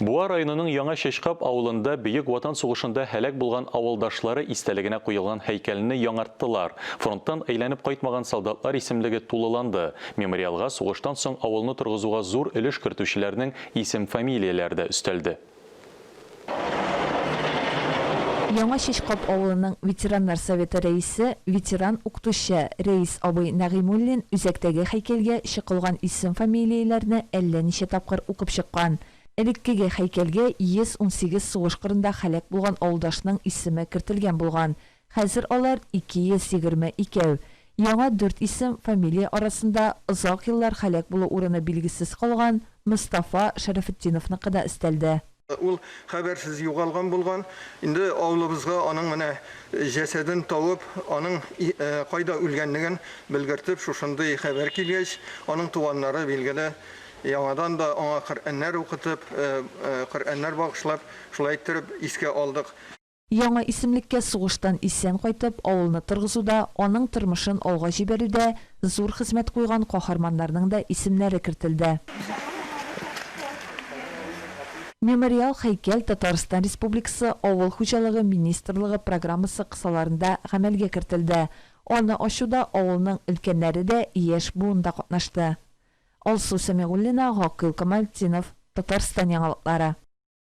Буа районының Яңа Чәчкап авылында Бөек Ватан сугышында һәлак булган авылдашлары истәлегенә куелган һәйкәлне яңарттылар. Фронттан әйләнеп кайтмаган солдатлар исемлеге тулыланды. Мемориалга сугыштан соң авылны торгызуга зур өлеш кертүчеләрнең исем-фамилияләре дә өстәлде. Яңа Чәчкап авылының ветераннар советы рәисе, ветеран укытучы Рәис абый Нәгыймуллин үзәктәге һәйкәлгә чыкылган исем-фамилияләрне әллә ничә тапкыр укып чыккан. Элеккеге һәйкәлгә 118 сугыш кырында һәлак булган авылдашның исеме кертелгән булган. Хәзер алар 220 икәү. Яңа дүрт исем, фамилия арасында озак еллар һәлак булу урыны билгесез калган Мостафа Шәрәфетдиновныкы да өстәлде. Ул хәбәрсез югалган булган. Инде авылыбызга аның менә җәсәден табып, аның кайда үлгәнлеген белгертеп, шушындый хәбәр килгәч, аның туганнары, билгеле, яңадан да аңа Коръәннәр укытып, Коръәннәр багышлап, шулай иттереп искә алдык. Яңа исемлеккә сугыштан исән кайтып, авылны торгызуда, аның тормышын алга җибәрүдә зур хезмәт куйган каһарманнарның да исемнәре кертелде. Мемориал һәйкәл Татарстан Республикасы Авыл хуҗалыгы министрлыгы программасы кысаларында гамәлгә кертелде. Аны ачуда авылның өлкәннәре дә, яшь буын да катнашты. Алсу Сәмигуллина, Гакыйл Камалтдинов, Татарстан яңалыклары.